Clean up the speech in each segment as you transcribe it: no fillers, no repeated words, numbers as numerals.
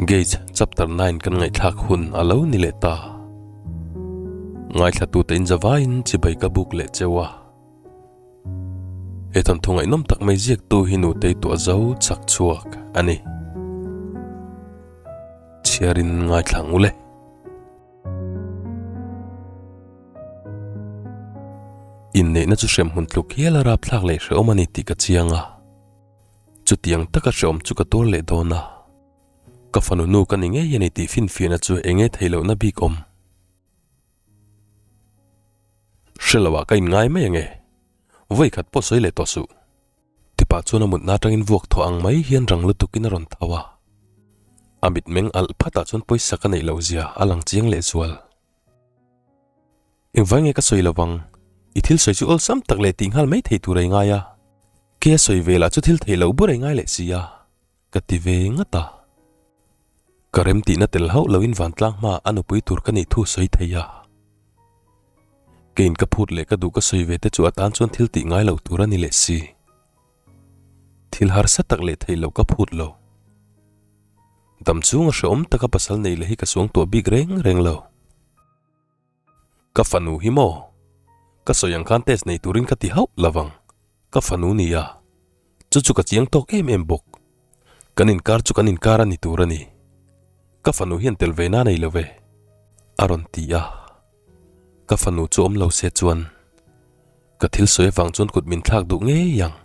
Gauge chapter 9 kan ngaihthlak hun a lo ni leh ta. Ngaithlatute in zavaiin chibai ka buk leh cheu a. He thawnthu ngaihnawm tak mai ziaktu hi nutei tuah zo chak chhuak a ni. Chhiarin ngaithla ang ule. Inneihna chu hremhmun tluk hial a rapthlak leh hrehawm a ni tih ka chiang a. Chutiang taka hrehawm chu ka tuar leh dawn a. Ka fanu nu ka ni ngei a ni tih finfiahna chu eng nge theih lohna bik awm? Hre loah ka inngai mai ange. Vawi khat pawh sawi leh tawh suh. Tipa chuan a mutna atangin vuak thaw ang mai hian rang lutukin a rawn tho a. A mitmeng alh phatah chuan pawisa ka neih loh zia a lang chiang leh zual. Engvai nge ka sawi lo vang? I thil sawi chu awlsam tak leh tih nghal mai thei tur a i ngai a. Ke a sawi ve lah chu thil theih loh bur a i ngai leh si a, ka ti ve ngat a. Ka remtihna tel hauh loin vantlang hmaah a nupui tur ka nih thu sawi thei a. Keiin ka phut leh ka duh ka sawi ve te chu a tan chuan thil tih ngai loh tur a ni leh si. Thil harsa tak leh theih loh ka phut lo. Dam chunga hrehawm taka pasal nei leh hi ka suang tuah bik reng reng lo. Ka fanu hi maw? Ka sawi ang khan test nei turin ka ti hauh lo vang. Ka fanu nia. Chu chu ka chiang tawk em em bawk. Kan inkar chu kan inkar a ni tur a ni. Ka fanu hian tel ve na nei lo ve. A rawn ti a. Ka fanu chu awm lo se chuan ka thil sawi avang chuan kut min thlak duh ngei ang.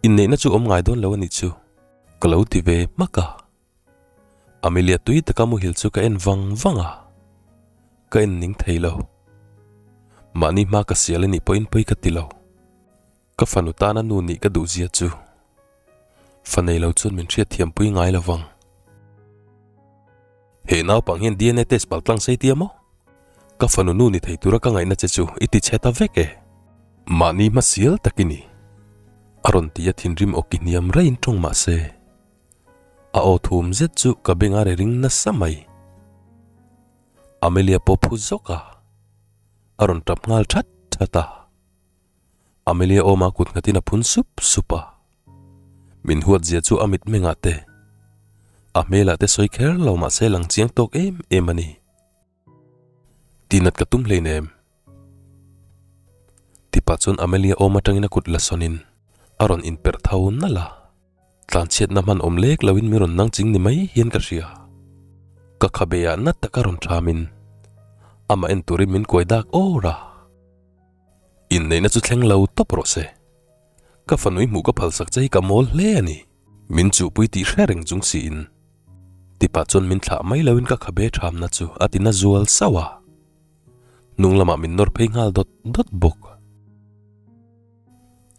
Inneihna chu awm ngai dawn lo a nih chu. Ka lo ti ve hmak a. Amelia tui taka muhil chu ka en vang vang a, ka en ning thei lo. Mahni hma ka sial a nih pawhin pawi ka ti lo. Ka fanu tana nu nih ka duh zia chu fa nei lo chuan min hriatthiam pui ngai lo vang. He naupang hian DNA test pal tlang sei tia maw? Ka fanu nu ni thei tura ka ngaihna che chu i ti chhe ta vek e. Mahni hma sial tak i ni. A rawn ti a thinrim awki hniam raiin tawng mah se. A aw thum zet chu ka beng a ri ring nasa mai. Amelia pawh phu zawk a, a rawn tap nghal that that a. Amelia awma kut nghatin a phun sup sup a. Min huat zia chu a mitmengah te, a hmelah te sawi kher lo mahse lang chiang tawk em em a ni. Tinat ka tum hleinem. Tipa chuan Amelia awm atangin a kut la sawnin a rawn inperh tho nalh a. Tlanchhiatna hman awm lek loin min rawn nang ching ni mai hian ka hria. Ka khabe ah nat taka rawn thamin amah en turin min kuai dak awr a. Inneihna chu thleng lo tawp rawh se. Ka fanui hmuh ka phalsak che hi ka mawl hle a ni. Min chuhpui tih hre reng chung siin. Tipa chuan min thlah mai loin ka khabe thamna chu a ti na zual sauh a. Hnung lamah min nawr phei nghal dawt dawt bawk.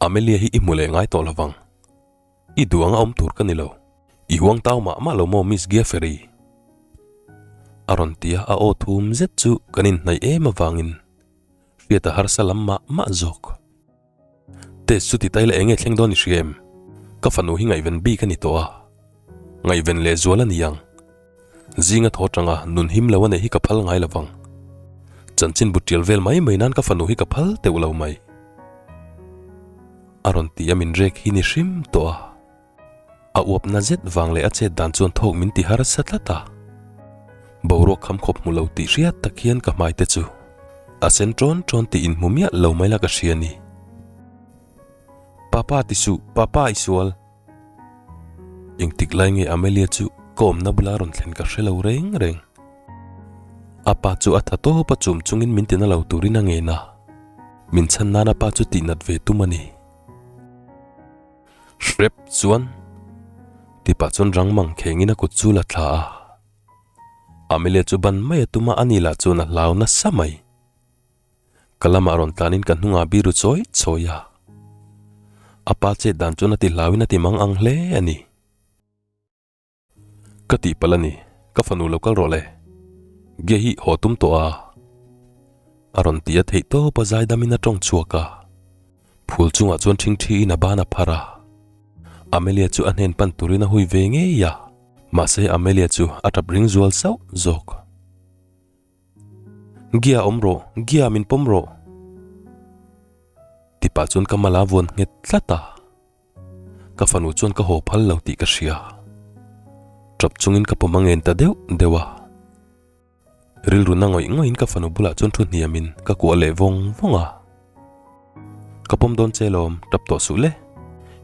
Amelia hi i hmu leh ngai tawh lovang. I duh anga awm tur ka ni lo. I huang tau mah mah lo maw Miss Giafery? A rawn ti a, a aw thum zet chu kan inhnaih em avangin hriat a harsa lam mah mah zawk. Test chu ti tai la enge thleng dawn i hria em? Ka fanu hi ngaihven bik a ni tawh a, ngaihven leh zual a ni ang. Zinga thaw tanga nun him lo a neih hi ka phal ngai lovang. Chanchin bu tial vel mai mai nan ka fanu hi ka phal teuh lo mai. A rawn ti a min rek hi ni hrim tawh a. A uap na zet vang leh a chet dan chuan thawk min ti harsa tlat a. Boruak kham khawp hmu lo tih hriat tak hian ka hmai te chu a sen ṭawn ṭawn tih inhmu miah lo mai la ka hria ni. Papa ti suh, papa i sual. Engtik lai nge Amelia chu ka awmna bula rawn thlen ka hre lo reng reng. A pa chu a tha tawp a chum chungin min tina lo turin a ngen a. Min chhan nan a pa chu tihnat ve tum a ni. Hrep chuan tipah chuan rang mang khengin a kut chu la thla a. Amelia chu ban mai a tum a, ani lah chuan a hlau nasa mai. Ka lamah rawn tlanin ka hnungah biru chawi chawi a. A pa chet dan chuan a ti hlauin a ti mang ang hle a ni. Ka tihpalh a ni, ka fanu lo kal rawh le. Ge hi haw tum tawh a. A rawn ti a theih tawp a zaidamin a tawng chhuak a. Phul chungah chuan ṭhingṭhiin a ban a phar a. Amelia chu a hnen pan turin a hui ve ngei a. Mahse Amelia chu a ṭap ring zual sauh zawk. Gia awm rawh, Gia min pawm rawh. Tipah chuan ka mal a vuan nghet tlat a. Ka fanu chuan ka haw phal lo tih ka hria. Ṭap chungin ka pawm a ngen ta deuh deuh a. Rilru na ngawih ngawihin ka fanu bulah chuan thu hniamin ka kuah leh vawng vawng a. Ka pawm dawn che lawm, tap tawh suh le.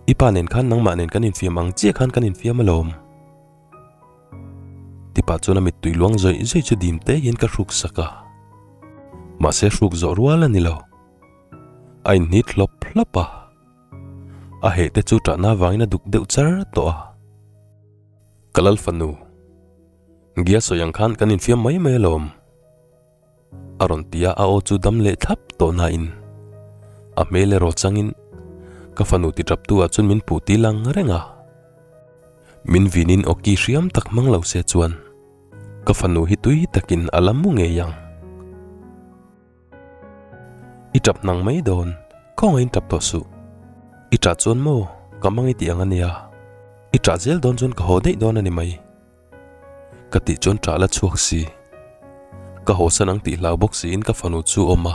I pa nen khan nangmah nen kan infiam ang chiah khan kan infiam alawm. Tipa chuan a mittui luang zawih zawih chu dim te hian ka hruk sak a. Mahse hruk zawh rual a ni lo. A inhnit hlawp hlawp a. A heh te chu ṭahna avangin a duk deuh char tawh a. Ka lal fanu. Gia sawi ang khan kan infiam mai mai alawm. A rawn ti a, a aw chu dam leh thlap tawh nain a hmel erawh changin ka fanu ti tap tu ah chuan min puh ti lang reng a. Min vinin awki hriam tak hmang lo se chuan ka fanu hi tui takin a la mu ngei ang. I tap nang mai dawn, khawngaih in tap tawh suh. I tah chuan maw ka mang i tih ang ania, i tah zel dawn chuan ka haw daih dawn a ni mai. Ka tih chuan ṭah la chhuak si. Ka hawsan ang tih hlau bawk siin ka fanu chu awm a.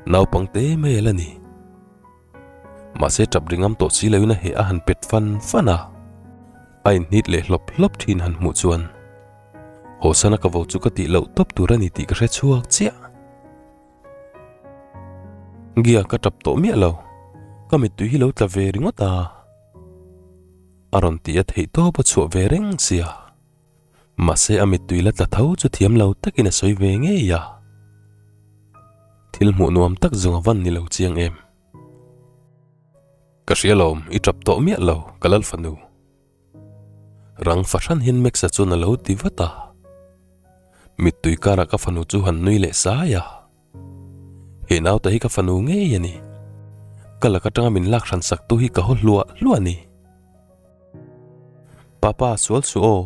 Naupang te mai a la ni. Mahse ṭap ri ngam tawh si loin a heh a han pet fan fan a. A inhnit leh hlawp hlawp ṭhin han hmuh chuan hawsana ka vo chu ka tih loh tawp tur a ni tih ka hre chhuak chiah. Gia ka ṭap tawh miah lo. Ka mittui hi lo tla ve ringawt a. A rawn ti a theih tawp a chhuah ve reng sia. Mahse a mittui la tla tho chu thiam lo takin a sawi ve ngei a. Thil hmuh nuam tak zawng a van ni lo chiang em. Ka hria lawm, i tap tawh miah lo, ka lal fanu. Rang fahran hian Max-a chuan a lo ti vat a. Mittui karah ka fanu chu han nui leh sai a. He naute hi ka fanu ngei a ni. Ka lak atanga min lak hran sak tu hi ka haw hluah hluah a ni. Papa sual suh aw.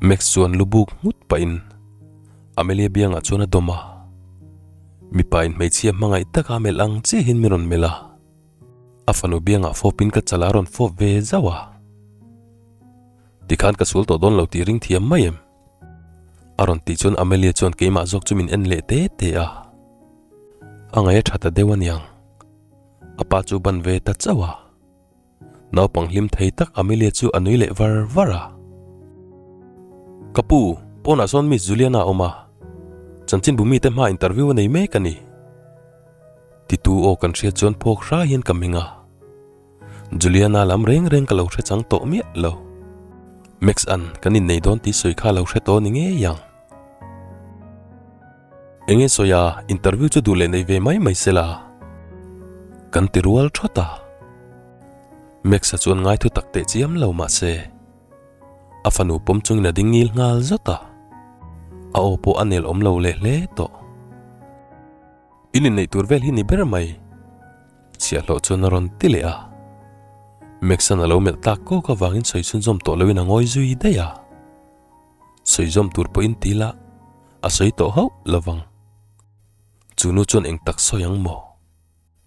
Max chuan lu buk nghut pahin Amelia biangah chuan a dawm a. Mipa in hmeichhia hmangaih taka melh ang chiahin min rawn melh a. A fanu biangah fawpin ka chala rawn fawp ve zauh a. Tikhan ka sual tawh dawn lo tih ring thiam mai em? A rawn tih chuan Amelia chuan keimah zawk chu min en leh te te a. A ngaih a tha ta deuh aniang. A pa chu ban ve ta chauh a. Naupang hlim thei tak Amelia chu a nui leh var var a. Ka pu, pawnah sawn Miss Juliana a awm a. Chanchinbu mite hmaa interview a nei mek a ni. Titu aw kan hriat chuan phawk hra hian ka meng a. Juliana lam reng reng ka lo hre chang tawh miah lo. Max an kan innei dawn tih sawi kha lo hre tawh ni ngei ang. Enge sawi a, interview chu duh leh nei ve mai mai sela. Kan ti rual thawt a. Max-a chuan ngai thu tak teh chiam lo mahse a fanu pawm chungin a ding ngil nghal zawt a. A aw pawh a nel awm lo leh hle tawh. In inneih tur vel hi ni ber mai. Chhiahhlawh chuan a rawn ti leh a. Max-an a lo melh tak kawk avangin sawi chhunzawm tawh loin a ngawi zui daih a. Sawi zawm tur pawhin ti la, a sawi tawh hauh lovang. Chu nu chuan eng tak sawi ang maw?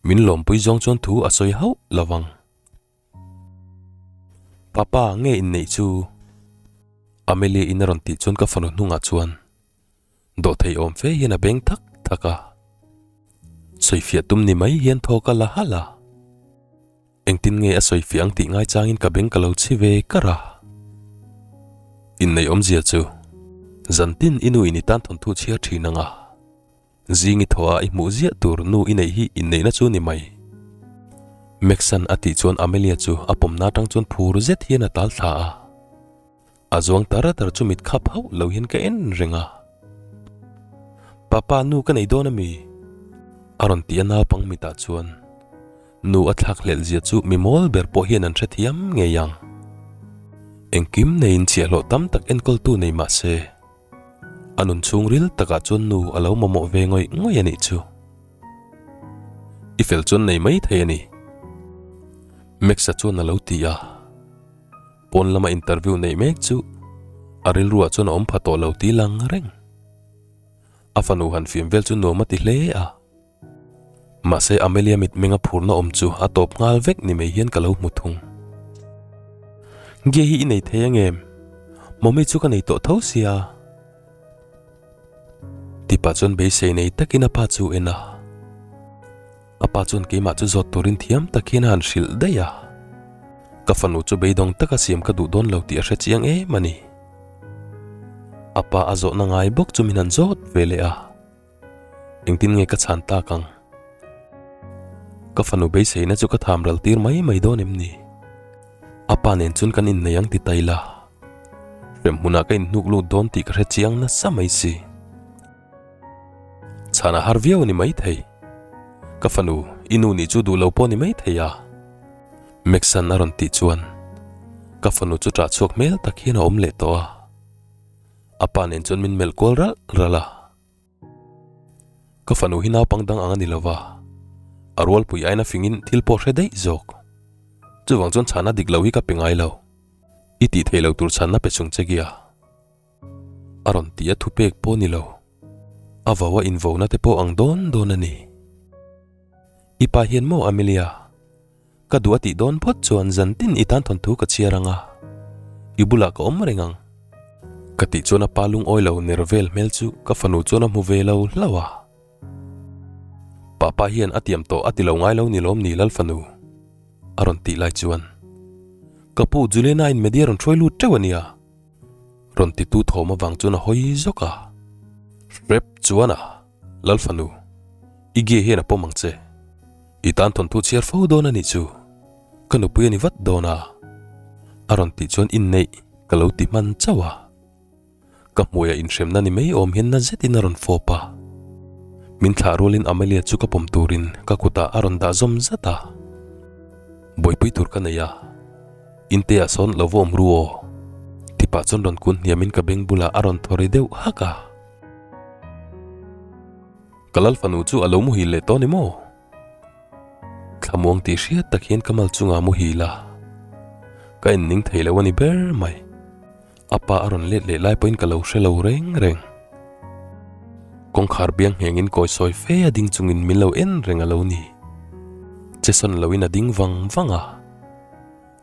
Min lawmpui zawng chuan thu a sawi hauh lovang. Papa, nge inneih chu? Amelia-in a rawn tih chuan ka fanu hnungah chuan Dawhthei awm fe hian a beng thak thak a. Sawifiah tum ni mai hian thaw ka la halh a. Engtin nge a sawifiah ang tih ngaichangin ka beng ka lo chhi ve kar a. Inneih awmzia chu zantin i nu in i tan thawnthu chhiar thin ang a. Zing i thaw a i hmuh ziah tur nu i neih hi inneihna chu ni mai. Max-an a tih chuan Amelia chu a pawmna atang chuan phur zet hian a tal thla a. A zuang tar tar chu mit khap hauh lo hian ka en reng a. Papa, nu ka nei dawn ami? A rawn ti a naupang mitah chuan nu a thlak hlelh zia chu mi mawl ber pawh hian an hrethiam ngei ang. Engkim neiin chhiahhlawh tam tak enkawltu nei mah se, a nun chhungril takah chuan nu a lo mamawh ve ngawih ngawih a nih chu. I fel chuan nei mai thei a ni. Max-a chuan a lo ti a. Pawn lama interview neih mek chu a rilruah chuan a awm pha tawh lo ti lang reng. A fanu han fim vel chu nuam a ti hle a. Mahse Amelia mitmenga phurna awm chu a tawp nghal vek ni mai hian ka lo hmu thung. Nge hi i nei thei ang em? Mommy chu ka nei tawh tho sia. Tipa chuan beisei nei takin a pa chu en a. A pa chuan keimah chu zawt turin thiam tak hian a han hrilh daih a. Ka fanu chu beidawng taka siam ka duh dawn lo tih a hre chiang em a ni. A pa a zawhna ngai bawk chu min han zawt ve leh a. Engtin nge ka chhan tak ang? Ka fanu beiseina chu ka tham ral tir mai mai dawn em ni? A pa nen chuan kan innei ang ti ta ila. Hrem hmunah ka inhnuk lut dawn tih ka hre chiang nasa mai si. Chhan a har viau a ni maithei. Ka fanu, i nu nih chu duh lo pawh a ni maithei a. Meksan a rawn tih chuan ka fanu chu ṭah chhuak hmel tak hian a awm leh tawh a. A pa nen chuan min melh kual ralh ralh a. Ka fanu hi naupang dang ang a ni lo va, a rualpui aina fingin thil pawh hre daih zawk. Chuvang chuan chhana dik lo hi ka pe ngai lo. I tih theih lo tur chhanna pe chung che gia. A rawn ti a thupek pawh ni lo. A vau a invona te pawh ang dawn dawn a ni. I pa hian maw Amelia? Ka duh a tih dawn phawt chuan zan tin i tan thawnthu ka chhiar ang a, i bulah ka awm reng ang. Ka tih chuan a pa lungawi lo ner vel hmel chu ka fanu chuan a hmu ve lo hlauh a. Papa hian a tiam tawh a ti lo ngai lo ni lawm ni Lal fanu? A rawn tih lai chuan ka pu Juliana in media rawn hruai lut teuh a nia. Rawn titu thawm avang chuan a hawi zawk a. Hrep chuan a, Lal fanu, i ge hian a pawm ang che. I tan thawnthu chhiar fo dawn a nih chu, ka nupui a ni vat dawn a, a rawn tih chuan inneih ka lo ti hman chauh a. Ka hmuiah inhremna ni mai awm hian na zetin a rawn fawp a. Min thlah rualin Amelia chu ka pawm turin ka kutah a rawn dah zawm zat a. Buaipui tur ka nei a, Inte ah sawn lo va awm ru aw, ti pah chuan rawn kun hniamin ka beng bulah a rawn thaw ri deuh hak a. Ka lal fanu chu a lo muhil leh tawh ni maw? Thlamuang tih hriat tak hian ka mal chungah muhil a, ka inning thei lo a ni ber mai. A pa a rawn let leh lai pawhin ka lo hre lo reng reng. Kawngkhar biang nghengin kawi sawi fe a ding chungin min lo en reng a lo ni. Che sawn loin a ding vang vang a.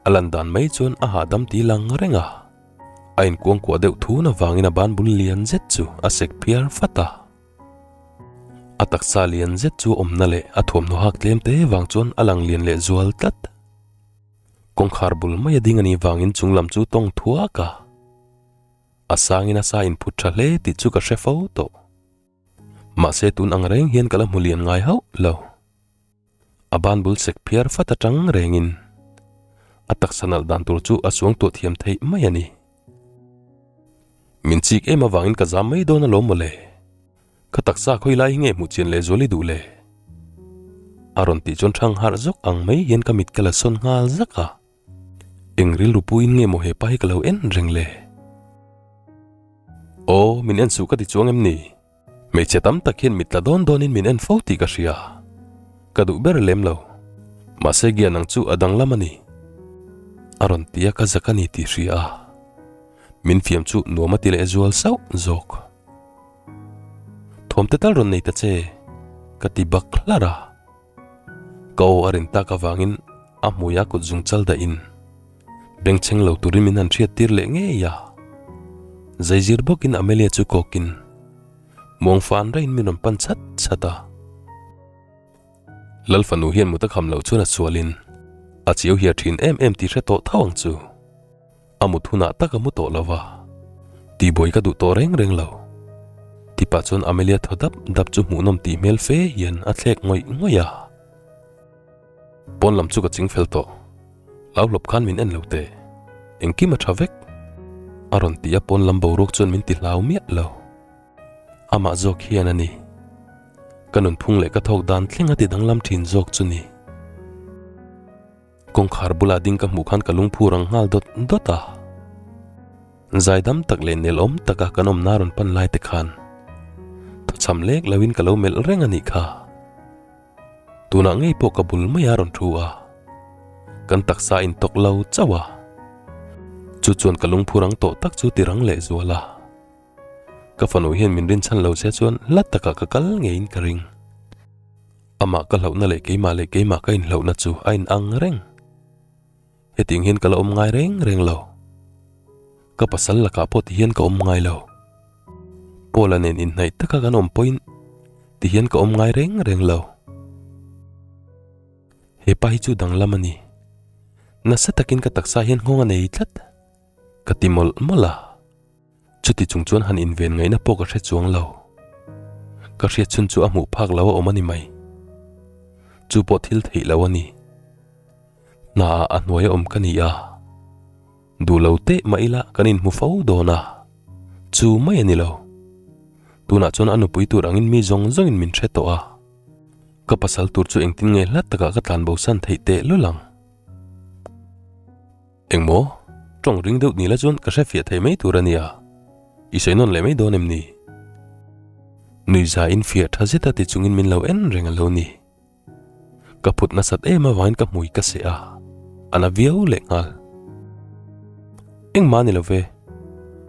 A lan dan mai chuan a hahdam ti lang reng a. A inkuangkuah deuh thun avangin a ban bul lian zet chu a sek phiar fat a. A taksa lian zet chu awmna leh a thuamhnaw hak tlem te vang chuan a lang lian leh zual tlat. Kawngkhar bul mai a ding a nih vangin chung lam chu tawng thuak a. A sangin a sa inphut tha hle tih chu ka hre fo tawh. Mahse tun ang reng hian ka la hmu lian ngai hauh lo. A ban bul sek phiar fat atang rengin a taksa nalh dan tur chu a suang tuah thiam theih mai a ni. Min chik em avangin ka zam mai dawn alawm mawle. Ka taksa khawi lai hi nge hmuh chian leh zual i duh le? A rawn tih chuan thang harh zawk ang mai hian ka mit ka la sawn nghal zak a. Eng rilru puiin nge maw hepa hi ka lo en reng le? Aw, min en suh ka ti chuang em ni? Hmeichhe tam tak hian mit tla dawn dawnin min en fo tih ka hria. Ka duh ber lem lo. Mahse Gian ang chu a danglam a ni. A rawn ti a ka zak a ni tih hria a. Min fiam chu nuam a ti leh zual sauh zawk. Thawm te tal rawn nei ta che, ka ti bak hlar a. Ka aw a rin tak avangin a hmui a kut zung chal dahin bengchheng lo turin min han hriat tir leh ngei a. Zaizir bawkin Amelia chu kawkin muang fan raiin min rawn pan chat chat a. Lal fanu hian mut a kham loh chuan a sualin a chiau hiar thin em em tih hre tawh tho ang chu. A mut hunah tak a mu tawh lo va, tihbuai ka duh tawh reng reng lo. Tipah chuan Amelia thaw dap dap chu hmuhnawm tih hmel fe hian a thlek ngawih ngawih a. Pawn lam chu ka ching fel tawh. Lau hlawp khan min en lo teh. Engkim a tha vek. A rawn ti a pawn lam boruak chuan min ti hlau miah lo. Amah zawk hian a ni. Ka nunphung leh ka thawk dan thleng a ti danglam thin zawk chu ni. Kawngkhar bulah ding ka hmuh khan ka lungphu rang nghal dawt dawt a. Zaidam tak leh nelawm taka kan awmna rawn pan lai te khan thawchham lek loin ka lo melh reng a nih kha. Tunah ngei pawh ka bul mai a rawn thu a, kan taksa in tawk lo chauh a. Chu chuan ka lungphu rang tawh tak chu ti rang leh zual a. Ka fanu hian min rinchhan lo se chuan hla takah ka kal ngeiin ka ring. Amah ka hlauhna leh keimah leh keimah ka inhlauhna chu a inang reng. Hetiang hian ka la awm ngai reng reng lo. Ka pasal lakah pawh tihian ka awm ngai lo. Paula nen inhnaih taka kan awm pawhin tihian ka awm ngai reng reng lo. Hepa hi chu danglam a ni. Nasa takin ka taksa hian nghawng a nei tlat, ka ti mawlh mawlh a. Chuti chung chuan han inven ngaihna pawh ka hre chuang lo. Ka hriat chhun chu a hmuh phak lo a awm a ni mai. Chu pawh thil theih lo a ni. Hnaah a hnuai a awm ka ni a. Duh lo teh mah ila kan inhmu fo dawn a. Chu mai a ni lo. Tunah chuan a nupui tur angin mi zawng zawngin min hre tawh a. Ka pasal tur chu engtin nge hla takah ka tlan bosan theih teh lul ang. Engmaw? Tawng ring deuh ni la chuan ka hre fiah thei mai tur a nia. I sawi nawn leh mai dawn em ni? Nuiza in fiah tha zet a ti chungin min lo en reng a lo ni. Ka phut nasat em avangin ka hmui ka seh a, a na viau leh nghal. Engmah a ni lo ve.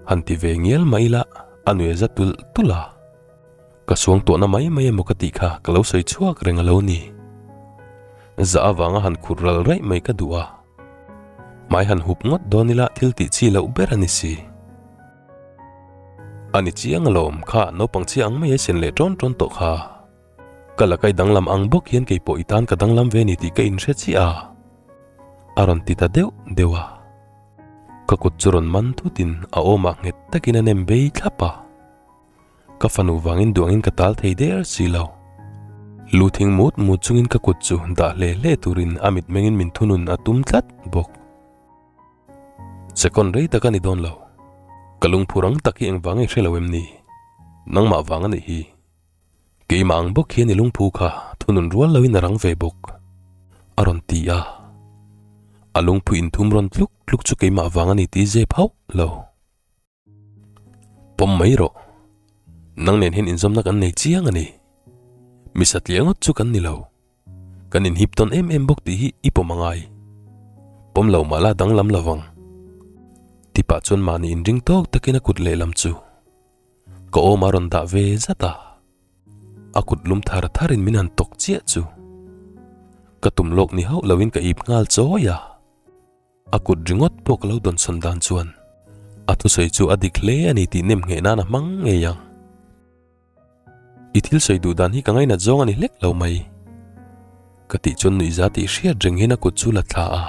Han ti ve ngial mah ila a nui a za tulh tulh a. Ka suang tuahna mai mai emaw ka tih kha ka lo sawi chhuak reng a lo ni. Za avanga han khur ral raih mai ka duh a. Hmai han hup ngawt dawn ila thil tih chi loh ber a ni si. A ni chiang alawm kha naupang chhia ang mai a sen leh tawn tawn tawh kha. Ka la kai danglam ang bawk hian kei pawh i tan ka danglam ve ni tih ka inhre chiah a. A rawn ti ta deuh deuh a. Ka kut chu rawn man thutin a awmah nghet takin a nem bei thlap a. Ka fanu vangin duangin ka tal thei der si lo. Lu thing mut mut chungin ka kut chu dah hle hle turin a mitmengin min thunun a tum tlat bawk. Second rei tak a ni dawn lo. Ka lungphu rang tak hi engvang nge hre lo em ni? Nangmah vang a nih hi. Keimah ang bawk hian i lungphu kha thunun rual loin a rang ve bawk. A rawn ti a. A lungphu inthum rawn tluk tluk chu keimah vang a ni tih zep hauh lo. Pawm mai rawh. Nang nen hian inzawmna kan nei chiang a ni. Mi satliah ngawt chu kan ni lo. Kan inhip tawn em em bawk tih hi i pawm a ngai. Pawm lo mah la danglam lo vang. Tipah chuan mahni inring tawk takin a kut lehlam chu ka awm a rawn dah ve zat a. A kut lum thar tharin min han tawk chiah chu ka tum lawk ni hauh loin ka ip nghal chawi a. A kut ringawt pawh ka lo dawnsawn dan chuan a thusawi chu a dik hle a ni tih nem ngheh nan a hmang ngei ang. I thil sawi duh dan hi ka ngainat zawng a ni hlek lo mai. Ka tih chuan nuihza tih hriat reng hian a kut chu la thla a,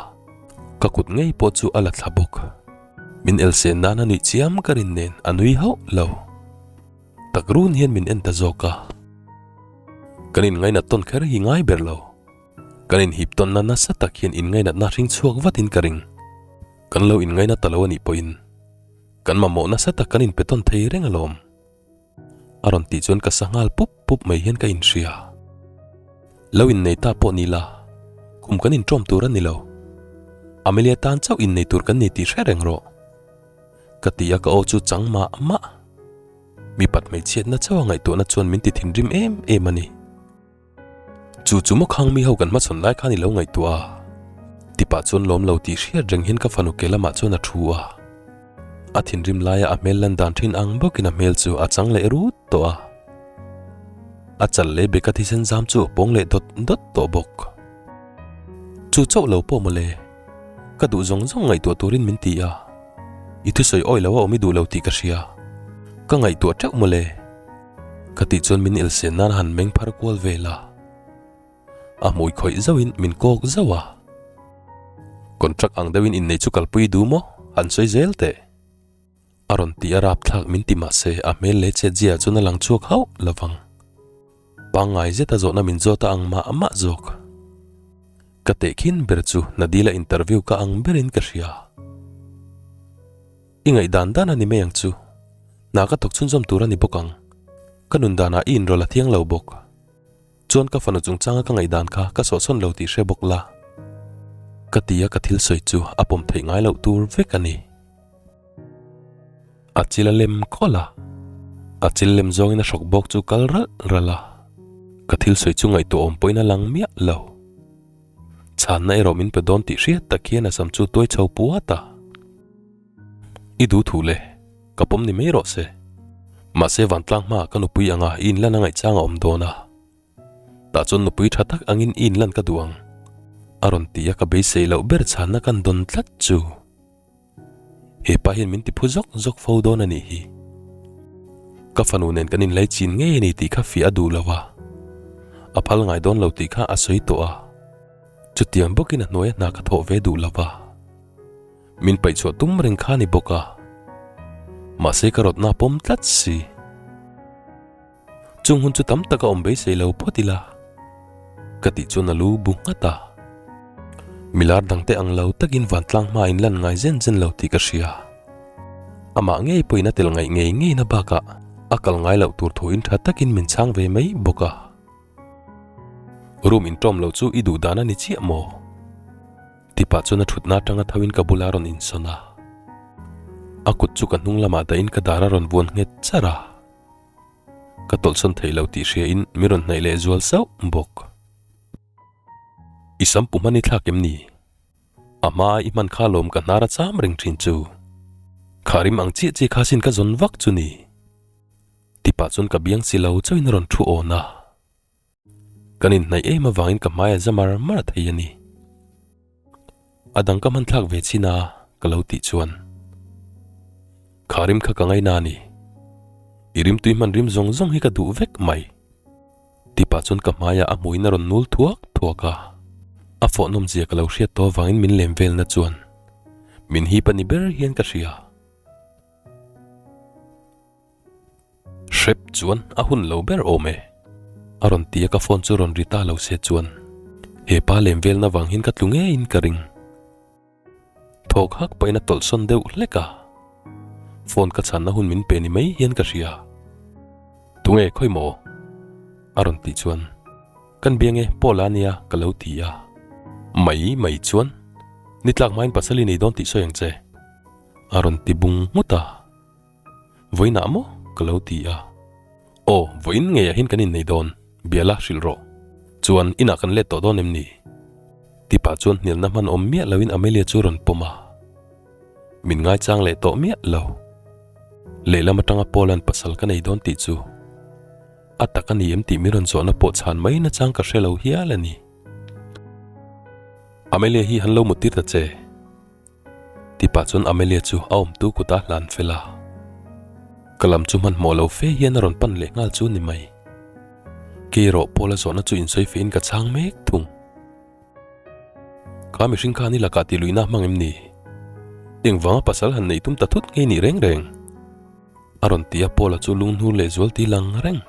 ka kut ngei pawh chu a la thla bawk. Min elsen nan a nuih chiam ka rin nen a nui hauh lo. Tak run hian min en ta zawk a. Kan inngainat tawn kher hi ngai ber lo. Kan inhip tawnna nasa tak hian inngainatna hring chhuak vatin ka ring. Kan lo inngaina ta lo a nih pawhin kan mamawh nasa tak kan inpe tawn thei reng alawm. A rawn tih chuan ka sa nghal pup pup mai hian ka inhria. Lo innei ta pawh ni la, kum kan inṭawm tur a ni lo. Amelia tan chauh innei tur kan ni tih hre reng rawh. Ka ti a ka aw chu chang mah mah. Mipat hmeichhiatna chauha ngaihtuahna chuan min ti thinrim em em a ni. Chu chu maw khang mi ho kan hmachhawn lai khan i lo ngaihtuah a? Tipah chuan lawm lo tih hriat reng hian ka fanu ke lamah chuan a thu a. A thinrim laia a hmel lan dan thin ang bawkin a hmel chu a chang leh rut tawh a. A chal leh beka thisen zam chu a pawng leh dawt dawt tawh bawk. Chu chauh lo pawh mawle, ka duh zawng zawng ngaihtuah turin min ti a. I thusawi awi lo a awm i duh lo tih ka hria. Ka ngaihtuah teuh mawle. Ka tih chuan min elsen nan a han meng phar kual vel a, a hmui khawih zauhin min kawk zauh a. Contract ang deuhin innei chu kalpui duh maw? Han sawi zel teh. A rawn ti a rapthlak min ti mah se a hmel leh chet ziaah chuan a lang chhuak hauh lo vang. Pangngai zeta zawhna min zawt a ang mah mah zawk. Ka tehkhin ber chu Nadila interview ka ang berin ka hria. I ngaihdan dan a ni mai ang chu. Hna ka thawk chhunzawm tur a ni bawk ang. Ka nun danah i inrawlh a thiang lo bawk. Chuan ka fanu chungchanga ka ngaihdan kha ka sawhsawn lo tih hre bawk la. Ka ti a ka thil sawi chu a pawm theih ngai loh tur vek a ni. A chil a lem khawlh a. A chil lem zawngin a hrawk bawk chu kal ralh ralh a. Ka thil sawi chu ngaihtuah awm pawhin a lang miah lo. Chhanna erawh min pe dawn tih hriat tak hian a sam chu tuai chho puat a. I duh thu le, ka pawm ni mai rawh se. Mahse vantlang hmaah ka nupui anga i inlan a ngaihchang a awm dawn a. Tah chuan nupui tha tak angin i inlan ka duh ang. A rawn ti a ka beisei loh ber chhanna kan dawn tlat chu. He pa hian min ti phu zawk zawk fo dawn a nih hi. Ka fanu nen kan inlai chin ngei a ni tih kha fiah a duh lo a. A phal ngai dawn lo tih kha a sawi tawh a. Chutiang bawkin a hnuaia hna ka thawh ve duh lo va, min paihchhuah tum reng kha a ni bawk a, mahse ka rawtna a pawm tlat si. Chung hun chu tam tak a awm beisei lo phawt ila, ka tih chuan a lu bu nghat a. Milar dangte ang lo takin vantlang hma in lan ngai zen zen lo tih ka hria. Amah ngei pawhin a tel ngaih ngei ngeina bakah a kal ngai loh tur thuin tha takin min chhang ve mai bawk a. Room inṭawm loh chu i duh dan a ni chiah maw? Tipah chuan a ṭhutna aṭanga thoin ka bula rawn insawn a. A kut chu ka hnung lamah dahin ka dar a rawn vuan nghet char a. Ka tawlhsawn theih lo tih hriain min rawn hnaih leh zual sauh bawk. I sam pu hman i thlak em ni? A hma i hman kha lawm ka hnar a cham reng thin chu. Kha rim ang chiah chiah kha sin ka zawn vak chu ni. Tipah chuan ka biang si lo chauhin a rawn thu awn a. Kan inhnaih em avangin ka hmai a za mar mar thei a ni. A dang ka hman thlak ve chin a ka lo tih chuan. Kha rim kha ka ngaina a ni. I rimtui hman rim zawng zawng hi ka duh vek mai. Tipah chuan ka hmaiah a hmuin a rawn nul thuak thuak a. A fawh nawmzia ka lo hriat tawh avangin min lem velna chuan min hip a ni ber hian ka hria. Hrep chuan a hun lo ber awm e. A rawn ti a ka phone chu rawn ri ta lo se chuan he pa lem velna vang hian ka tlu ngeiin ka ring. Thawk hak pahin a tawlhsawn deuh hlek a, phone ka chhanna hun min pe ni mai hian ka hria. Tunge khawi maw? A rawn tih chuan kan biang e Paul-a ania ka lo ti a. Mai mai chuan ni tlak hmain pasal i nei dawn tih sawi ang che. A rawn ti bung nghut a. Vawiinah maw? Ka lo ti a. Aw, vawiin ngeiah hian kan innei dawn, Biala hrilh rawh. Chuan, inah kan let tawh dawn em ni? Tipah chuan hnialna hman awm miah loin Amelia chu rawn pawm a. Min ngaichang leh tawh miah lo. Lehlam atanga Paul-a'n pasal ka nei dawn tih chu a tak a ni em tih min rawn zawhna pawh chhan mai nachang ka hre lo hial a ni. Amelia hi han lo muttir ta che. Tipah chuan Amelia chu a awmtu kutah hlan fel a. Ka lam chu hmanhmawh lo fe hian a rawn pan leh nghal chu ni mai. Kei erawh Paul-a zawhna chu insawi fehin ka chhang mek thung. Kha mihring khan i lakah tih luihna hmang em ni? Engvanga pasal han neih tum ta thut ngei nih reng reng? A rawn ti a Paul-a chu lunghnur leh zual ti lang reng.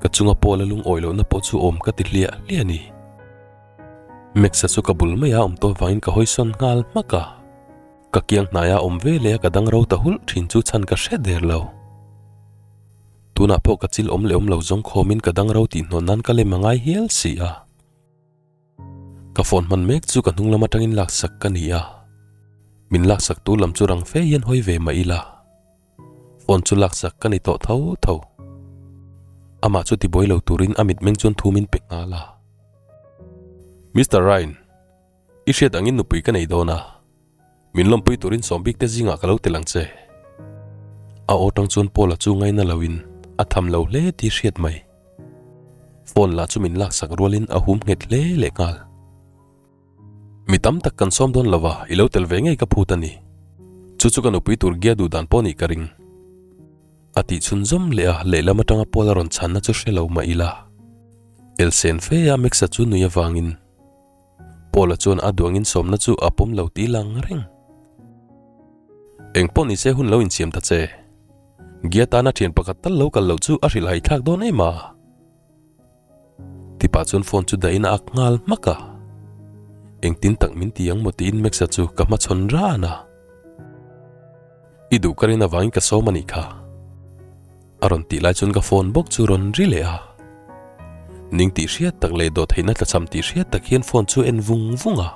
Ka chunga Paul-a lungawi lohna pawh chu awm ka ti hliah hliah a ni. Max-a chu ka bul mai a awm tawh vangin ka hawisawn nghal hmak a, ka kiang hnaia awm ve leh a ka dang ro ta hulh thin chu chhan ka hre der lo. Tunah pawh ka chil awm leh awm lo zawng khawmin ka dang ro tih hnawn nan ka lem a ngai hial si a. Ka phone hman mek chu ka hnung lam atangin laksak ka ni a, min laksak tu lam chu rang fe hian hawi ve mah ila. Phone chu laksak ka ni tawh tho tho. Amah chu tibuai lo turin a mitmeng chuan thu min pe nghal a. Mister Ryan, i hriat angin nupui ka nei dawn a. Min lawmpui turin sawm bik te zingah ka lo tel ang che. A aw tang chuan Paula chu ngaina loin a tham lo hle tih hriat mai. Phone lah chu min laksak rualin a hum nghet hle leh nghal. Mi tam tak kan sawm dawn lo a, i lo tel ve ngei ka phut a ni. Chu chu ka nupui tur gia duh dan pawh nih ka ring. A tih chhun zawm leh a, lehlam atanga Paul a rawn chhanna chu hre lo mah ila. Elsen fe a Max-a chu nui avangin Paul-a chuan a duangin sawmna chu a pawm lo tih lang reng. Eng pawh ni se hun lo insiam ta che. Gia tana thian pakhat tal lo kal loh chu a hrilhhai thlak dawn em a. Tipah chuan phone chu dahin a ak nghal hmak a. Engtin tak min ti ang maw tiin Max-a chu ka hmachhawn ran a. I duh ka rin avangin ka sawm a nih kha. A rawn tih lai chuan ka phone bawk chu rawn ri leh a. Ning tih hriat tak leh dawhtheihna tlachham tih hriat tak hian phone chu en vung vung a.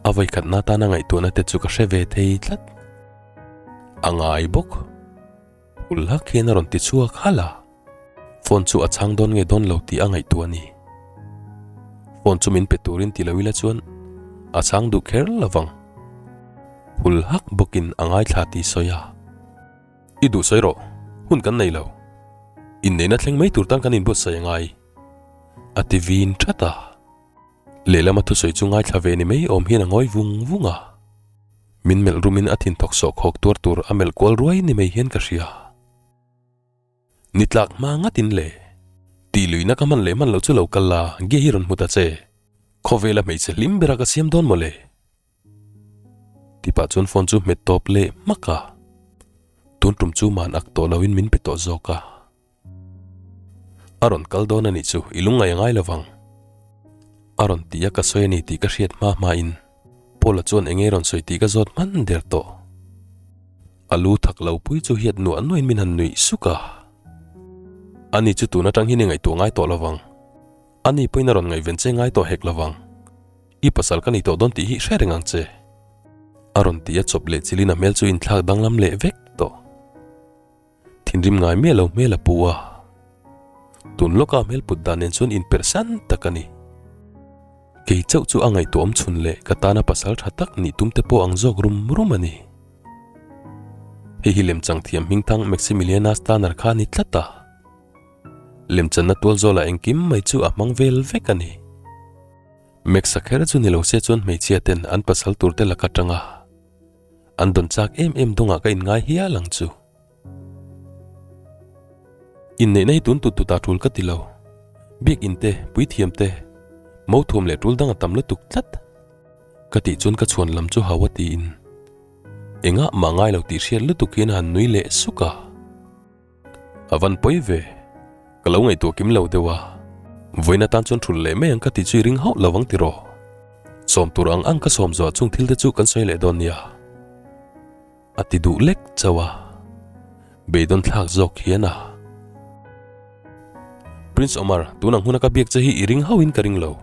A vawikhatna atana ngaihtuahna te chu ka hre ve thei tlat. A ngai bawk. Hul hak hian a rawn ti chhuak halh a. Phone chu a chhang dawn nge dawn lo tih a ngaihtuah a ni. Phone chu min pe turin ti lo ila chuan a chhang duh kher lo vang. Hul hak bawkin a ngaithla tih sawi a. I duh sawi rawh, hun kan nei lo. Inneihna thleng mai tur tan kan inbuatsaih a ngai. A ti vin that a. Lehlam a thusawi chu ngaithla ve ni mai awm hian a ngawi vung vung a. Min melh rumin a thin thawk sawh khawk tuar tur a melh kual ruai ni mai hian ka hria. Ni tlak hma ngatin le. Tih luihna ka hman leh hman loh chu lo kal la, ge hi rawn hmu ta che. Khawvela hmeichhe hlim bera ka siam dawn mawle. Tih pah chuan phone chu hmet tawp leh hmak a. Tun tum chu man ak tawh loin min pe tawh zawk a. A rawn kal dawn a nih chu i lungngaih a ngai lo vang. A rawn ti a ka sawi a ni tih ka hriat hma hmain Paula chuan eng nge rawn sawi tih ka zawt hman der tawh. A lu thak lo pui chu hiat nuah nuahin min han nuih suk a. Ani chu tun atang hian i ngaihtuah ngai tawh lo vang. Ani pawhin a rawn ngaihven che ngai tawh hek lo vang. I pasal ka ni tawh dawn tih hi hre reng ang che. A rawn ti a chawp leh chilin a hmel chu inthlak danglam leh vek tawh. Thinrim ngai miah lo hmel a pu a. Tun lawka hmel put dan nen chuan inperh san tak a ni. Kei chauh chu a ngaihtuah awm chhun leh ka tana pasal tha tak nih tum te pawh ang zawk rum rum a ni. Hei hi lemchang thiam hmingthang Maximiliana Stanner kha a ni tlat a. Lemchanna tual zawlah engkim mai chu a hmang vel vek a ni. Max-a kher chu ni lo se chuan hmeichhia ten an pasal tur te laka tanga an dawn chak em em dawngah ka inngai hial ang chu. Inneihna hi tun tut tut ah tul ka ti lo. Biakinn te, puithiam te, mothuam leh tul dang a tam lutuk tlat. Ka tih chuan ka chhuan lam chu hau a tiin engah mah ngai lo tih hriat lutuk hian a han nui leh suk a. A van pawi ve. Ka lo ngaihtuah kim lo deuh a. Vawiin atan chuan thulh leh mai ang ka tih chu i ring hauh lo ang tiraw? Sawm tur ang ang ka sawm zawh chung thil te chu kan sawi leh dawn nia. A ti duh lek chauh a. Beidawn thlak zawk hian a. Prince Omar, tun ang huna ka biak che hi i ring hauhin ka ring lo.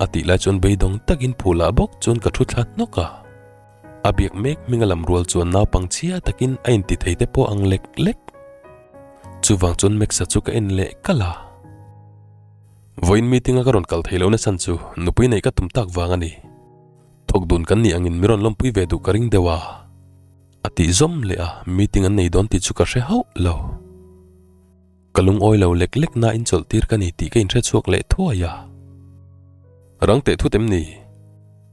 A tih lai chuan beidawng takin phulah bawk chuan ka thu thla hnawk a. A biak mek hming a lam rual chuan naupang chhia takin a inti thei te pawh ang lek lek. Chuvang chuan Max-a chu ka en leh kalh a. Vawiin meeting a ka rawn kal thei lo nachhan chu nupui neih ka tum tak vang a ni. Thawk dun kan nih angin mi rawn lawmpui ve duh ka ring deuh a. A tih zawm leh a, meeting an nei dawn tih chu ka hre hauh lo. Ka lungawi lo lek lek na inchawlh tir ka ni tih ka inhre chhuak leh thuai a. Rang teh thut em ni?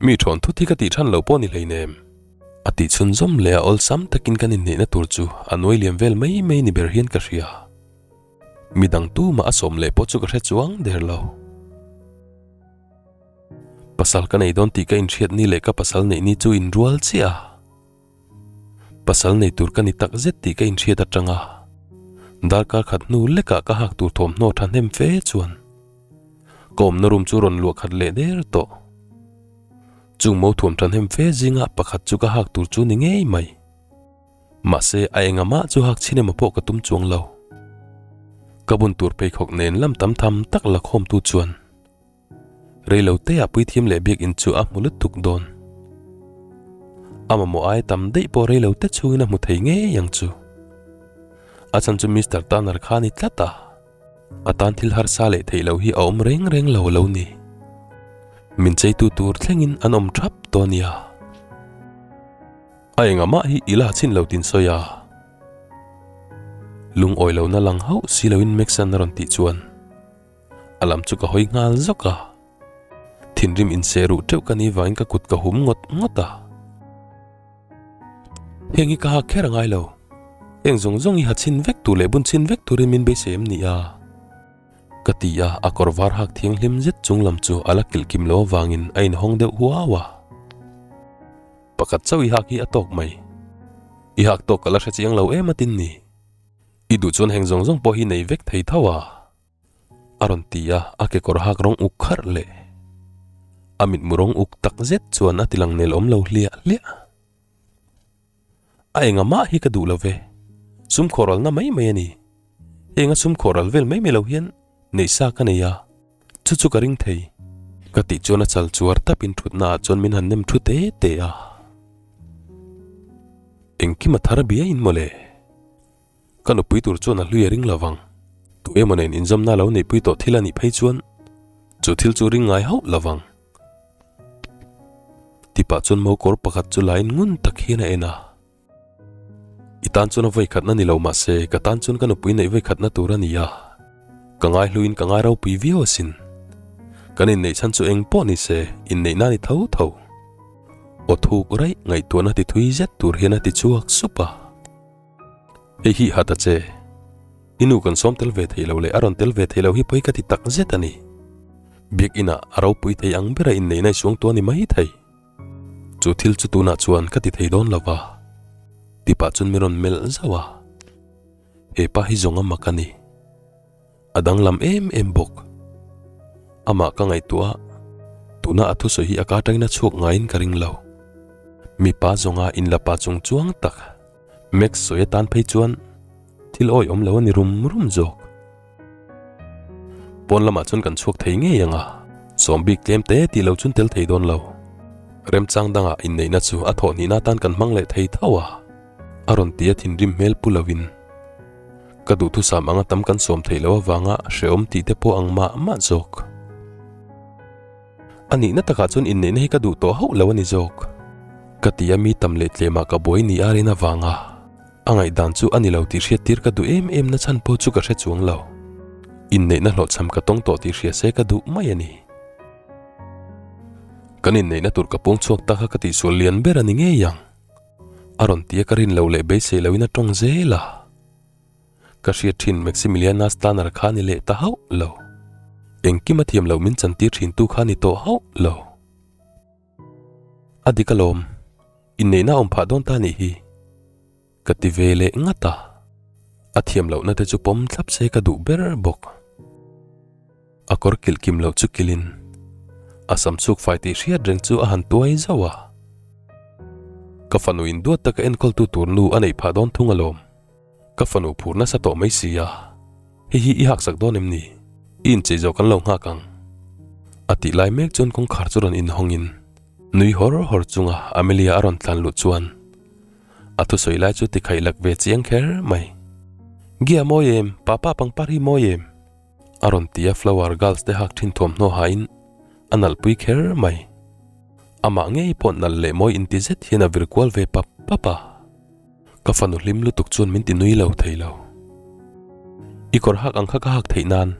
Mi thawn thut hi ka tih than lo pawh ni hleinem. A tih chhun zawm leh a awlsam takin kan inneihna tur chu a nuai liam vel mai mai ni ber hian ka hria. Midang tumah a sawm leh pawh chu ka hre chuang der lo. Pasal ka nei dawn tih ka inhriat ni leh ka pasal neih ni chu inrual chiah a. Pasal nei tur ka ni tak zet tih ka inhriat atang a, darkar khat hnu lekah ka hak tur thawmhnaw thahnem fe chuan ka awmna room chu rawn luah khat leh der tawh. Chung mo thuam thahnem fe zinga pakhat chu ka hak tur chu ni ngei mai. Mahse a enga mah chu hak chhin emaw pawh ka tum chuang lo. Ka bun tur pheikhawk nen lam tam tham tak la khawmtu chuan Reilo te ah puithiam leh biakinn chu a hmu lutuk dawn. A mamawh ai tam daih pawh reilo te chhungin a hmu thei ngei ang chu. A chhan chu Mister Tanner kha a ni tlat a, a tan thil harsa leh theih loh hi a awm reng reng lo lo ni. Min cheitu tur thlengin an awm thap tawh a nia. A engah mah hi i la chhin lo tin sawi a. Lungawi lohna lang hauh si loin Max-a'n a rawn tih chuan. A lam chu ka hawi nghal zawk a, thinrim inseh ruh teuh ka ni vangin ka kut ka hum ngawt ngawt a. Heng hi ka hak kher a ngai lo, heng zawng zawng hi ha chhin vek tur leh bun chhin vek turin min beisei em ni a? Ka ti a, a kawr var hak thianghlim zet chung lam chu a la kilh kim lo avangin a inhawng deuh huau a. Pakhat chauh i hak hi a tawk mai, i hak tawk ka la hre chiang lo em atin ni? I duh chuan heng zawng zawng pawh hi nei vek thei tho a. A rawn ti a, a kekawr hak rawng uk kharh leh a mitmu rawng uk tak zet chuan a tilang nel awm lo hliah hliah. A enga mah hi ka duh lo ve, sum khawhralna mai mai a ni. Heng a sum khawhral vel mai mai lo hian neih sa ka nei a, chu chu ka ring thei. Ka tih chuan a chal chuar tapin thutna ah chuan min han nem thu te te a. Engkim a thar biain mawle. Ka nupui tur chuan a hlui a ring lo vang. Tu emaw nen inzawmna lo neihpui tawh thil a nih phei chuan chu thil chu ring ngai hauh lo vang. Tipah chuan mo kawr pakhat chu lain ngun tak hian a en a. I tan chuan a vawi khatna ni lo mahse ka tan chuan ka nupui neih vawi khatna tur a ni a. Ka ngai hluin ka ngai ropui viau asin. Kan inneih chhan chu eng pawh ni se inneihna a ni tho tho. Aw thuk raih ngaihtuahna ti thui zet tur hian a ti chhuak sup a. Hei hi hat a che. I nu kan sawm tel ve thei lo leh a rawn tel ve thei lo hi pawi ka ti tak zet a ni. Biakinah a ropui thei ang bera inneihna i suang tuah a ni mai thei. Chu thil chu tunah chuan ka ti thei dawn lo va, tipah chuan min rawn melh zauh a. He pa hi zawng a mak a ni. A danglam em em bawk. Amah ka ngaihtuah a, tuna a thusawi hi a ka atangin a chhuak ngaiin ka ring lo. Mipa zawnga inla pa chung chuang tak Max sawi atan phei chuan thil awi awm lo a ni rum rum zawk. Pawn lamah chuan kan chhuak thei ngei ang a, sawm bik tlem te tih lo chuan tel thei dawn lo. Remchang dangah inneihna chu a thawh hnihna atan kan hmang leh thei tho a, a rawn ti a thinrim hmel pu lovin. Ka duhthusam anga tam kan sawm theih loh avanga hrehawm tih te pawh ang mah mah zawk. A nihna takah chuan inneihna hi ka duh tawh hauh lo a ni zawk. Ka ti a mi tam leh tlemah ka buai ni a rin avanga a ngaihdan chu a ni lo tih hriattir ka duh em em na chhan pawh chu ka hre chuang lo. Inneihna hlawhchham ka tawng tawh tih hria se ka duh mai a ni. Kan inneihna tur ka puang chhuak ta kha ka tihsual lian ber a ni ngei ang. A rawn ti a ka rin loh leh beisei loin a tawng zel a. Ka hriat thin Maximiliana Stanner kha ni leh ta hauh lo. Engkim a thiam loh min chantir thin tu kha ni tawh hauh lo. A dik alawm, inneihna a awm phah dawn ta nih hi. Ka ti ve leh ngat a. A thiam lohna te chu pawm thlap se ka duh ber bawk. A kawr kilh kim loh chu kilhin a sam chhuk fai tih hriat reng chu a han tuai zauh a. Ka fanu in duat taka enkawltu tur nu a neih phah dawn thung alawm. Ka fanu phur nasa tawh mai si a, hei hi i haksak dawn em ni? I inchei zawh kan lo nghak ang. A tih lai mek chuan kawngkhar chu rawn inhawngin nui hawr hawr chunga Amelia a rawn tlan luh chuan a thusawi lai chu tikhaih lak ve chiang kher mai. Gia mawi em? Papa pangpar hi mawi em? A rawn ti a flower girls te hak thin thuamhnaw hain a nalhpui kher mai. Amah ngei pawh nalh leh mawi inti zet hian a vir kual ve pap pap a. Ka fanu hlim lutuk chuan min ti nui lo thei lo. I kawr hak ang kha ka hak theih nan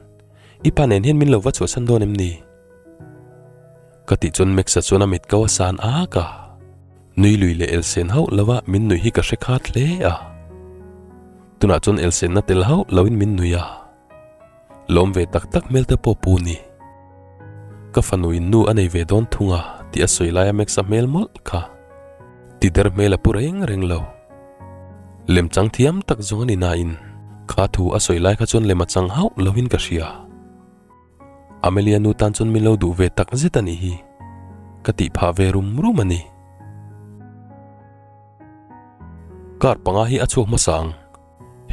i pa nen hian min lo va chhuahsan dawn em ni? Ka tih chuan Max-a chuan a mit ko a san ak a. Nui lui leh elsen hauh lova min nuih hi ka hre khat hle a. Tunah chuan elsenna tel hauh loin min nui a. Lawm ve tak tak hmel te pawh pu ni. Ka fanu in nu a nei ve dawn thung a tih a sawi laia Max-a hmel mawlh kha. Ti der hmel a pu reng reng lo. Lem chang thiam tak zawng a ni nain kha thu a sawi lai kha chuan lem a chang hauh loin ka hria. Amelia nu tan chuan min lo duh ve tak zet a nih hi. Ka tih phah ve rum rum a ni. Car panga hi a chhuak hmasa ang.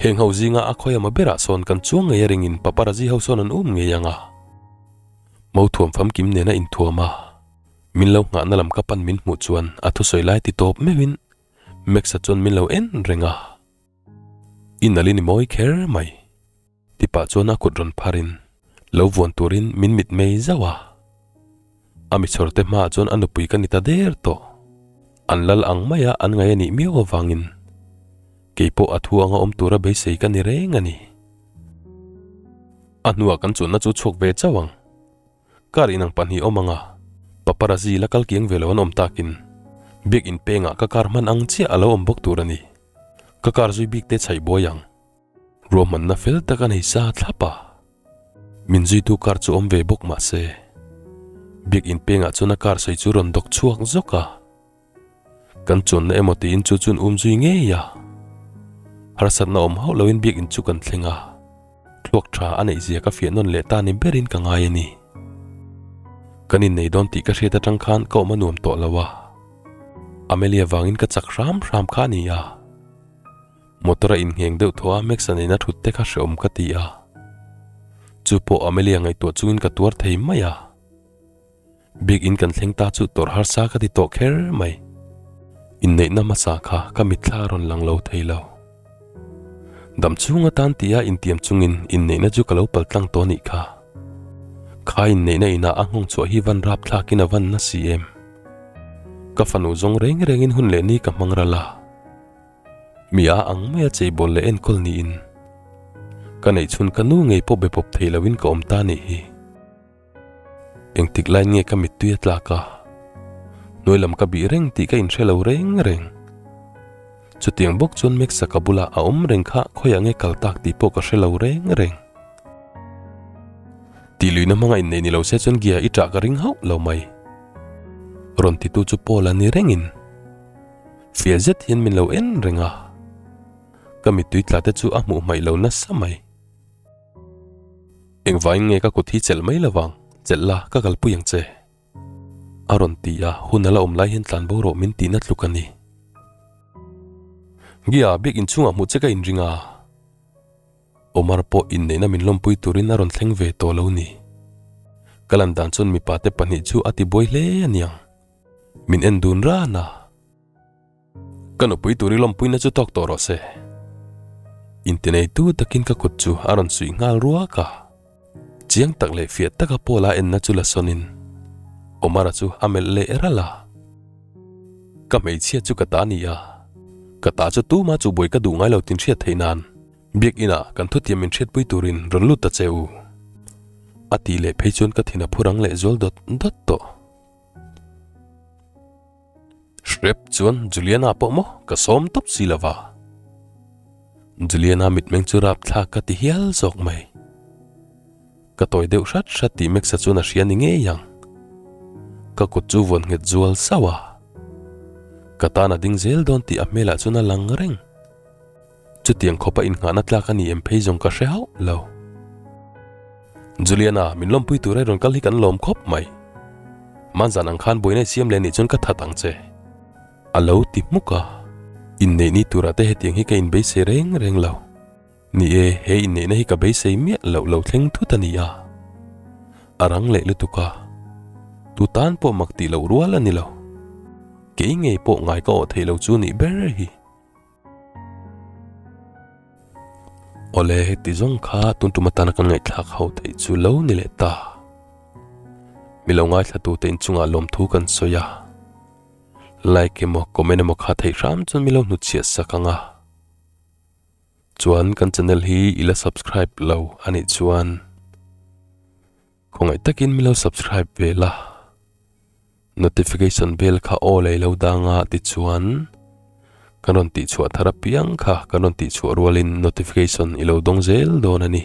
Heng ho zinga a khawi ama berah sawn kan chuang ngei a ringin paparazzi ho sawn an um ngei ang a. Mo thuam famkim nena inthuam a, min lo nghahna lam ka pan min hmuh chuan a thusawi lai ti tawp meuhin Max-a chuan min lo en reng a. I nalh i ni mawi kher mai. Tipah chuan a kut rawn pharin lo vuan turin min mit mei zauh a. A michhawr te hmaah chuan a nupui ka ni ta der tawh. An lal ang maia an ngaih a nih miau avangin kei pawh a thu anga awm tura beisei ka ni reng a ni. A hnuah kan chuanna chu chhuak ve chauh ang. Car inang pahnih awm anga paparazzi la kal kiang ve lo an awm takin biak in pengah ka car hman ang chiah a lo awm bawk tur a ni. Ka car zui bik te chhaih buai ang. Ruahmanna fel tak a nei sa thlap a, min zuitu car chu awm ve bawk mah se, biak in pengah chuan a car sawi chu rawn dawk chhuak zawk a. Kan chuanna emaw tiin chu chuan um zui ngei a, harsatna awm hauh loin biak in chu kan thleng a, thluak tha a neih zia ka fiah nawn leh ta ni berin ka ngai a ni. Kan innei dawn tih ka hriat atang khan ka awm a nuam tawh lo a, Amelia vangin ka chak hram hram kha a ni a. Motor a inngheng deuh thaw a, Max-a nena thut te kha hreawm ka ti a. Chu pawh Amelia ngaihtuah chungin ka tuar thei mai a. Bik in kan thleng ta chu tawrh harsa ka ti tawh kher mai. Inneihna hmasa kha ka mitthla a rawn lang lo thei lo. Dam chhung atan tia intiam chungin inneihna chu ka lo pal tlang tawh anih kha. Kha inneihna inah a nghawng chhuah hi van rapthlakin a van na si em. Ka fanu zawng reng rengin hun leh ni ka hmang ral a. Mi a ang mai a cheibawl leh enkawl niin ka neih chhun ka nu ngei pawh be pawp thei loin ka awm ta nih hi. Engtik lai nge ka mittui a tlak a, hnuai lam ka bih reng tih ka inhre lo reng reng. Chutiang bawk chuan Max-a ka bulah a awm reng kha khawiah nge kal tak tih pawh ka hre lo reng reng. Tihluihna hmanga inneih ni lo se chuan Gia i ṭah ka ring hauh lo mai. Rawn titu chu Paul a ni rengin fiah zet hian min lo en reng a, ka mittui tla te chu a hmuh hmaih lo nasa mai. Engvangin nge ka kut hi chelh mai lovang, chelh la ka kalpui ang che. A rawn ti a, hun a la awm lai hian tlan bo rawh min tihna tluk a ni. Gia, biak inchhungah hmuh che ka inring a. Omar pawh inneihna min lawmpui turin a rawn thleng ve tawh lo ni. Ka lan dan chuan mipa te pahnih chu a ti buai hle a niang. Min en dun ran a. Ka nupui tur i lawmpuina chu tawk tawh rawh se. Intineitu takin ka kut chu a rawn suih nghal ruak a. Chiang tak leh fiah taka Paula enna chu la sawnin Omar-a chu a melh leh ralh a. Ka hmeichhia chu ka ta a ni a, ka ta chu tuma chu buai ka duh ngai lo tin hriat theih nan Biakinah kan thutiam min hriatpui turin rawn lut ta che u. A tih leh phei chuan ka thin a phur ang leh zual dawt dawt tawh. Hrep chuan Juliana pawh maw ka sawm tawp si lo va. Juliana mitmeng chu rapthlak ka ti hial zawk mai. Ka tawi deuh hrat hrat tih Max-a chuan a hria ni ngei ang. Ka kut chu vawn nghet zual sauh a. Ka tan a ding zel dawn tih a hmelah chuan a lang reng. Chutiang khawpa innghahna tlak a ni em phei zawng ka hre hauh lo. Juliana, min lawmpui tur e rawn kal hi kan lawm khawp mai. Hmanzan ang khan buaina i siam leh nih chuan ka that ang che. A lo ti hmuk a, inneih ni turah te hetiang hi ka inbeisei reng reng lo. Ni e, he inneihna hi ka beisei miah loh lo thleng thut a ni a. A rang leh lutuk a, tu tan pawh mak tih loh rual a ni lo. Kei ngei pawh ngai ka awh theih lo chu nih ber hi. Awle heti zawng kha tun tum atana kan ngaihthlak ho theih chu lo ni leh ta. Mi lo ngaithla tute inchungah lawmthu kan sawi a. Like emaw comment emaw kha theih hram chuan mi lo hnutchhiah sak ang a. Chuan kan channel hi i la subscribe lo a nih chuan khawngaih takin mi lo subscribe ve la. Notification bell kha aw lei lo dang a tichuan kan rawn tihchhuah thar apiang kha kan rawn tihchhuah rualin notification i lo dawng zel dawn a ni.